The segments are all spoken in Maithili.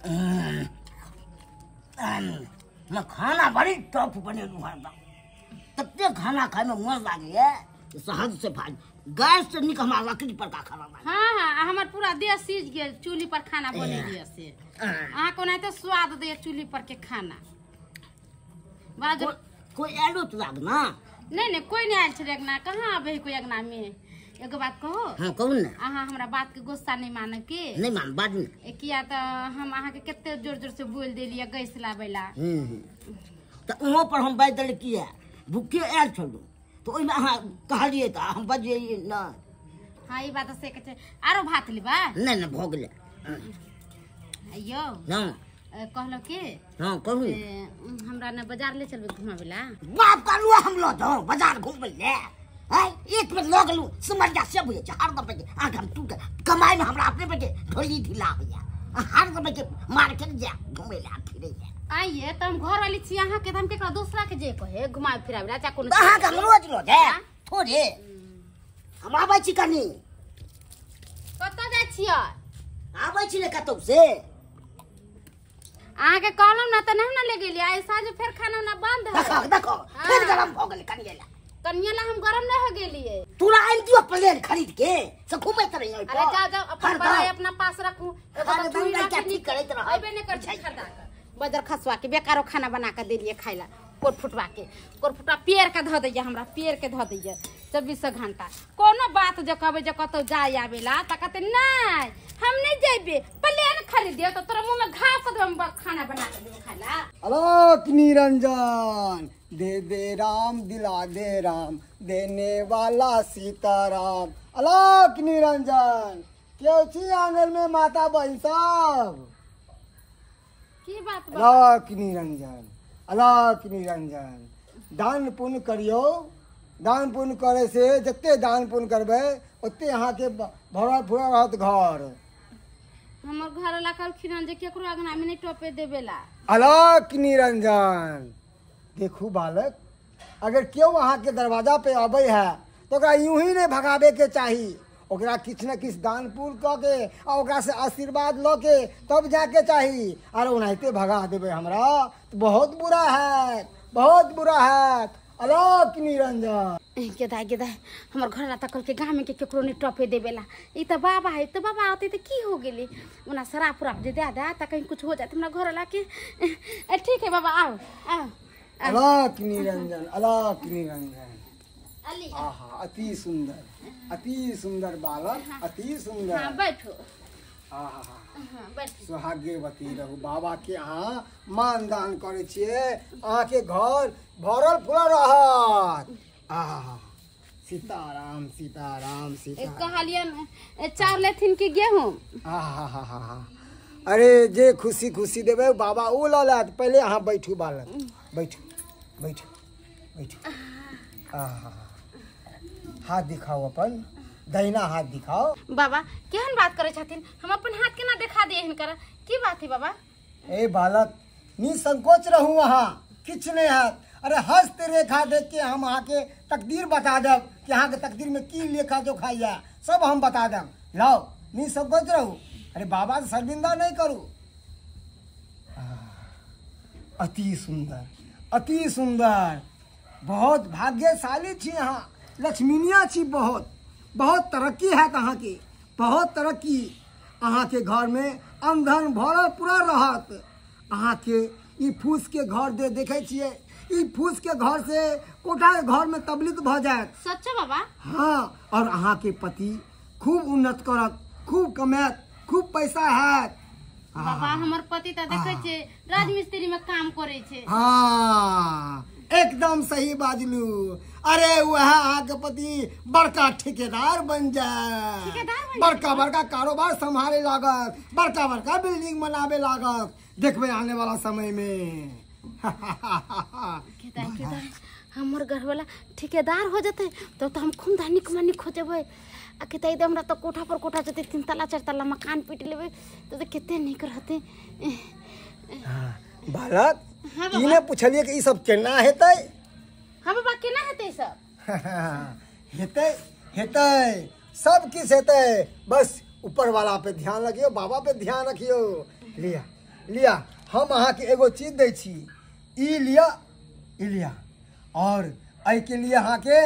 मैं खाना बड़ी टॉप बनेलहुँ हरदम, तते खाना खाइमे मन लागैए सहज से भाज गैस से निक हमरा लकड़ी पर का खाना लागे। हाँ हाँ, हमर पूरा देह सीज गेल चूल्ही पर खाना बनेलियै से। अहाँ कोनाहिते स्वाद दैए चूल्ही पर के खाना। बाजू कोई आयलो तो लागना? नहीं नहीं, कोई नहीं आयल छलै अंगना, कहाँ आबै है कोई अंगना में। एगो बात कहो? हाँ कहू ने। अहाँ हमरा बात के गुस्सा नहीं मानब के? नहीं मान, बाजू ने। किया तऽ हम अहाँके कते जोर जोर से बोल देलियै गैस लाबै ला। तऽ उहो पर हम बाजि देलियै किया, भूखे आयल छलहुँ तऽ ओहिमे अहाँ कहलियै तऽ हम बजियै नहि। हाँ ई बात से कहै छै। आरो भात लेबै? नहि नहि, भऽ गेलै। यौ हाँ कहलहुँ के? हाँ कहू। हमरा ने बाजार ले चलबै घुमाबै ला। बाप कहलहुँ हम लऽ जाउ बाजार घुमबै ले। है एक बेर लऽ गेलहुँ सिमरिया से बुझै छै हरदम पे आँख हम टूट कमाइमे हमरा अपने पे ढोली ढीला होइए, हरदम पे मार्केट जाए घुमै ला फिरै ला। आइए तऽ हम घर वाली छी अहाँके, तऽ हम केकरा दोसरा के जे कहे घुमाबै फिराबै ला चाहे कोनो। अहाँके हम रोज लऽ जाए थोड़े, हम आबै छी कनी। कतऽ जाइ छियै? आबै छी ने कतौ से। अहाँके कहलहुँ ने तऽ नहीं ने ले गेलियै, आइ साँझ फेर खाना उना बंद है। देखो देखो फेर गरम भऽ गेलै कनिये ला। कनिये ला हम गरम नहीं हो गेलियै। तोरा आनि दियौ प्लेन खरीद के से घुमैत रहियै। अरे जाओ जाओ, अपन बड़ाई अपना पास रखू। एगो तऽ चूड़ी ठीक करैत रहब। अयबे नहि करै छै खरीदा कऽ। बजर खसुआ के बेकारो खाना बना के देलियै खाइ ला, कोर फुटवा के, कोर फुटवा पेड़ के धऽ दैया हमरा, पेड़ के धऽ दैया 24 घंटा। कोनो बात जे कहबै जे कतौ जाय आबै ला तऽ कहतै नहि हम नहि जेबै, प्लेन खरीदियौ तऽ तोरा मुँह में घास देबै, हम खाना बना के देबौ खाइ ला। आलोक निरंजन दे दे राम दिला दे राम देने वाला सीताराम। आलोक निरंजन के छी आंगन में माता बहन सब? की बात? आलोक निरंजन, आलोक निरंजन, दान पुण्य करियौ। दान पुण्य करे से जते दान पुण्य करबै ओते अहाँके भरल फुरल रहत घर। हमर घर वाला कहलखिन हन जे केकरो अंगना में नहीं टोपे देबे ला। आलोक निरंजन देखू बालक, अगर केओ अहाँके दरवाजा पे अबै है तो ओकरा यूं ही नहीं भगाबे के चाही, ओकरा किछु ने किछु दान पुण्य कऽ के आ ओकरा से आशीर्वाद लऽ के तब जाके चाही। आर ओनाहिते भगा देबै हमरा तो बहुत बुरा है, बहुत बुरा है। आलोक निरंजन गेदाय गेदाय, हमर घर वाला तऽ कहलकै गाँव में के केकरो नहीं टपे देबे ला। ई तऽ बाबा है, तऽ बाबा आते तऽ की हो गेलै, ओना शराब उराब जे दे दे तऽ कहीं कुछ हो जाए हमरा घर वाला के। ठीक है बाबा, आओ आओ। आलोक निरंजन, आलोक निरंजन, आहा अति सुंदर, अति सुंदर बालक, अति सुंदर। हाँ बैठो। आहा सुहाग्यवती रहू। बाबा के अहाँ मान दान करै छियै, अहाँके घर भरल फुलल रहत। आहा सीताराम सीताराम सीताराम। कहलियन चाउर लेथिन कि गेहूँ? आहा हा हा, अरे जे खुशी खुशी देबै बाबा ओ लऽ लेत। पहिले अहाँ बैठू बालक, बैठू बैठू बैठू। आहा हाथ दिखाओ अपन, दहिना हाथ दिखाओ। बाबा केहन बात करै छथिन, हम अपन हाथ केना देखा दिए हिनकर? की बात है बाबा? ए बालक निसंकोच रहू, अहाँ किछु नहीं हैत। अरे हस्त रेखा देख के हम अहाँके तकदीर बता देब कि अहाँके तकदीर में की लेखा जोखा यऽ, सब हम बता देब। लाओ निसंकोच रहू, अरे बाबा से शर्मिंदा नहीं करू। अति सुंदर, अति सुंदर, बहुत भाग्यशाली छी अहाँ, लक्ष्मीनिया छी। बहुत बहुत तरक्की हैत अहाँके, बहुत तरक्की। अहाँके घरमे अनधन भरल पूरा रहत। अहाँके ई फूस के घर दे देखै छियै, ई फूस के घर से कोठा के घर में तबलीग भऽ जायत। सच्चा बाबा? हाँ, और अहाँके पति खूब उन्नत करत, खूब कमायत, खूब पैसा हैत। बाबा हमर पति तऽ देखै छियै राजमिस्त्री में काम करै छै। हाँ एकदम सही बाजलू। अरे वह अहाँके पति बड़का ठेकेदार बन जाए, बड़का बड़का कारोबार संभाले लागत, बड़का बड़का बिल्डिंग बनावे लागत, देखबै आने वाला समय में। हमर घरवाला ठेकेदार हो जते तब तो हम खूब धनिक मनिक हो जेबै। आ कते हमरा तो कोठा पर कोठा जते 3 तला 4 तला मकान पीट लेबै तो कते नीक रहते। बालक ई ने पूछलिए कि ई सब केना हेतै? हां बाबा केना हेतै सब? हेतै हेतै सब किछ हेतै, बस ऊपर वाला पे ध्यान रखियो, बाबा पे ध्यान रखियो। लिया लिया हम अहाँके एगो चीज दै छी, ई लिया, ई लिया। और एहिके लिए अहाँके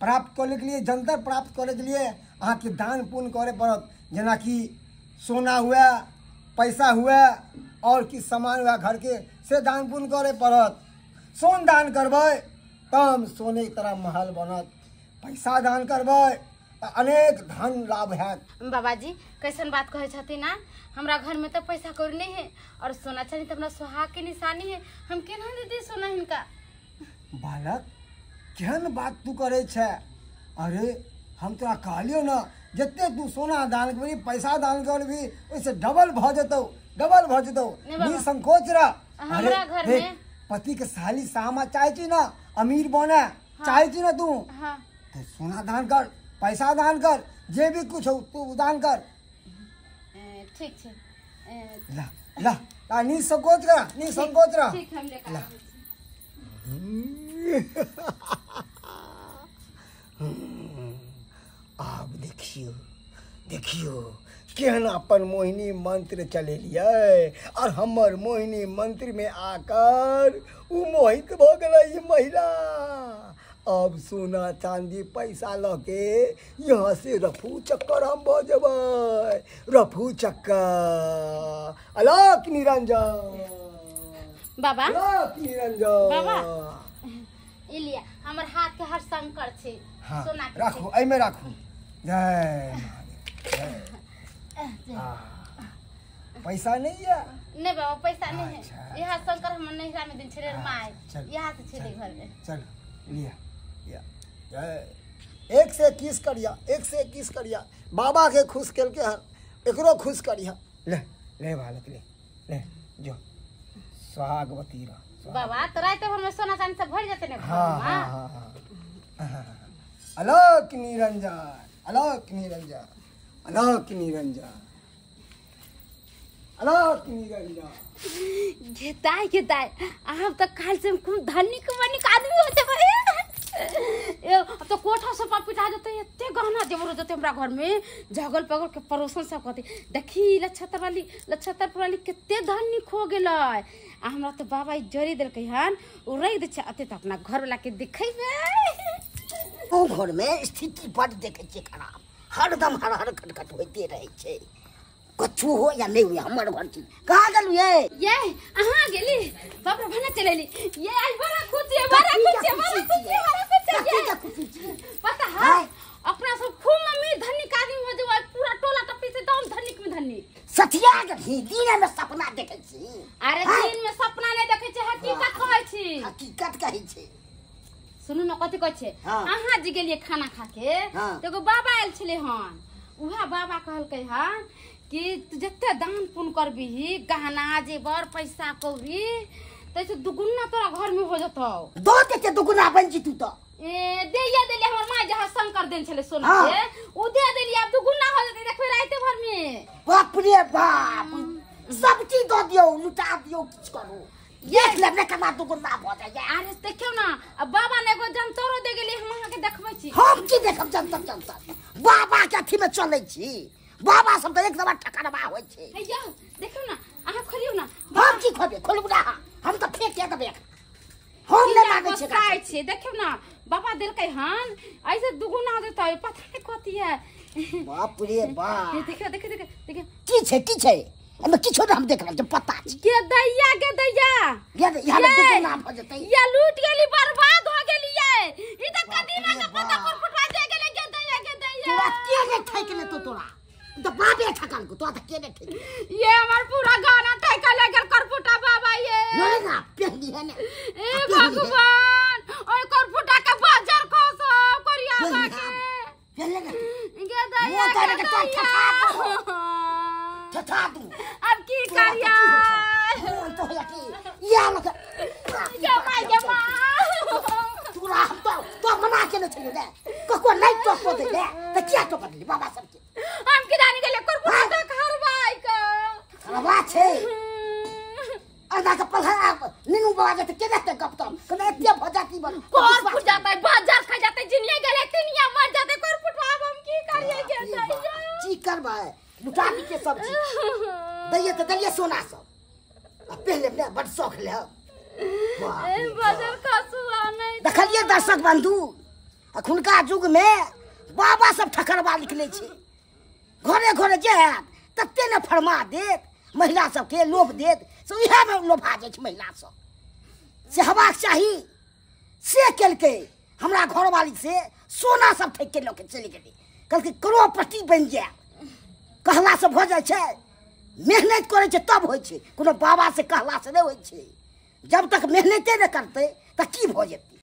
प्राप्त करैके लिए, जंतर प्राप्त करैके लिए अहाँके दान पुण्य करे पड़त, जेनाकि सोना हुए, पैसा हुए और किछु सामान हुए घरके, से दान पुण्य करे पड़त। सोन दान करबै तब सोने के तरह महल बनत, पैसा दान करबै तऽ अनेक धन लाभ हैत। बाबाजी कैसन बात कहै छथिन ना, हमरा घर में तो पैसा कौड़ी नहीं है और सोना चांदी तो अपना सुहाग के निशानी है, हम केना दे दी सोना हिनका? बालक केहन बात तू करे छै? अरे हम तोरा कहलियौ ना, जते तू सोना दान करबी, पैसा दान करबी, ओहिसे डबल भऽ जेतौ, डबल भऽ जेतौ, निसंकोच रह। हमरा घर में पति के साली सामा चाहे छी ना, अमीर बने चाहे छी ना तू, हाँ। तो सोना दान कर, पैसा दान कर, जे भी कुछ हो तू दान कर। ठीक छै। ला ला ला, निसंकोच रह, निसंकोच रह। ठीक, हम लेकर ला। आब देखियो, देखियो केहन अपन मोहिनी मंत्र चलेलियै और हमर मोहिनी मंत्र में आकर उ मोहित भऽ गेलै ई महिला। अब सोना चांदी पैसा लऽ के यहाँ से रफू चक्कर हम भऽ जेबै, रफू चक्कर। अलोक निरंजन बाबा, अलोक निरंजन बाबा, ई लिया हमर हाथ के हर शंकर छै, हाँ, सोना के राखू, एहिमे राखू। जय महादेव। पैसा नहीं है? नहीं बाबा पैसा नहीं है, यहाँ शंकर हमर नैहरा में दिन छे माय, यहाँ से छे घर में। चलो लिया, लिया। जय। 1 से 21 करिया, 1 से 21 करिया, बाबा के खुश केलके हन, एकरो खुश करिया। ले ले बालक, ले ले जो सुहागवती रह बाबा। तो रात भर में सोना चांदी सब भर जेते ने? हाँ हाँ हाँ हाँ। अलोक निरंजन, अलोक निरंजन, अलोक निरंजन, अलोक निरंजन। घेताय घेताय, हम तो काल से खूब धनिक बनिक आदमी हो जेबै। अब तो कोठा सब पिटा जेतै, एते गहना जेवर हो जेतै हमरा घर में, झगल पगल के पड़ोसन सब कहते देखी लक्षतर वाली, लक्षतर वाली कते धनिक हो गेलै। आ हमरा तो बाबा ई जड़ी देलकै हन, उ रख दै छै अते तऽ अपना घर वाला के देखेबै। ओ घर में स्थिति बड देखै छियै खराब, हरदम हर हर खटखट होइते रहै छै, कछु हो या नहीं हुए हमर घर छी। कहाँ गेलु ये? ये अहाँ गेली, बाप रे भने चलेली। ये आज बड़ा खुशी है, बड़ा खुशी है, बड़ा खुशी है, बड़ा खुशी है। पता है अपना सब खूब अमीर धनिक आदमी हो जेबै, पूरा टोला टपी से एकदम धनिक में धनिक। सठिया गेलही, दिन में सपना देखै छी। अरे दिन में सपना नहीं देखै छी, हकीकत कहै छी। हकीकत कहै छी। सुनू न कथी कहै छै, अहाँ जे गेलियै खाना खा के तऽ एगो बाबा आयल छलै हन, उएह बाबा कहलकै हन कि तू जते दान पुण्य करबिही, गहना जेवर पैसा कौड़ी, तैसे दुगुना तोरा घर में हो जेतौ। दो देते दुगुना बन जितू तो। ए देया देलियै, हमर माय जहाँ शंकर देन छलै सोना के, उ दे देलियै, आब दुगुना हो जेतै, देखबै राते भर में। बाप रे बाप, सब चीज दऽ दियौ, लुटा दियौ, किछु करू, देख लेब ने केना दुगुना भऽ जाइए। अरे देखियौ ना, अब बाबा ने एगो जंतरो दे गेलियै, हम अहाँके देखबै छी। हम की देखब जंतर जंतर, बाबा के अथी में चलै छी, बाबा सब तऽ एक दबा ठकरबा होइ छै। हे यौ देखियौ ना, अहाँ खोलियौ ना। हम की खोलबै? खोलबू ना, हम तऽ फेंक देबै, हम नहि मांगै छियै। खाइ छियै, देखियौ ना बाबा देलकै हन, ऐसे दुगुना देतै, पता नहि कथी है। बाप रे बाप, देखियौ देखियौ देखियौ देखियौ की छै, की छै एहिमे? किछो नहि हम देख रहल छी, पता छै। गे दैया, गे दैया, गे दैया, दुगुना भऽ जेतै। ये लूट गेली, बर्बाद हो गेली ये, ई तऽ कदीमा के पत्ता पर फुटवा दे गेलै। गे दैया, गे दैया, तोरा के नहि ठकि लेतौ? तोरा तऽ बाबे ठकल, तोरा तऽ के नहि ठकि? ये हमर पूरा गाना ठकल ले गेल करफुटा बाबा। ये नहीं ना पहली है ना। ए भगवान, ओय करफुटा के बाजार खसो करिया के पहले ना। गे दैया, गे दैया, ठठा दू। अब की करिया? तो या की या लग गे माय, गे माय, तोरा हम तो मना के न छलियो ने, कको नहीं टोपो दे ले, त किया टोप देली बाबा सबके? हम की जानी गेले करफुटा के खरबाई के खरबा छै। अदा के पलहा नीनू बाबा के के देखते गप तम कने एते भ जाती बन कोर फुट जातै, बाजार खा जातै, जिनिया गेले तिनिया मर जातै करफुटवा। अब हम की करियै? गे दैया की करबै? लुटा के सब चीज दैये तऽ देलियै सोना सब। पहले ने बड़ शौक ले। ए बजर खसुआ नहीं। देखलिए दर्शक बंधु, अखुनका युग में बाबा सब ठकरवा निकले छै। घरे घरे जे हैत तते ने फरमा देत, महिला सबके लोभ देत, से इएहमे लोभा जाइ छै महिला सब। से हेबाक चाही, से केलकै। हमरा घरवाली से सोना सब ठकि के लऽ के चलि गेलै। कहलकै करोड़पति बनि जायब। कहलासँ भऽ जाइ छै, मेहनत करै छै तब होइ छै, कोनो बाबा से कहलासँ नहि होइ छै। जब तक मेहनते नहि करतै तऽ की भऽ जेतै।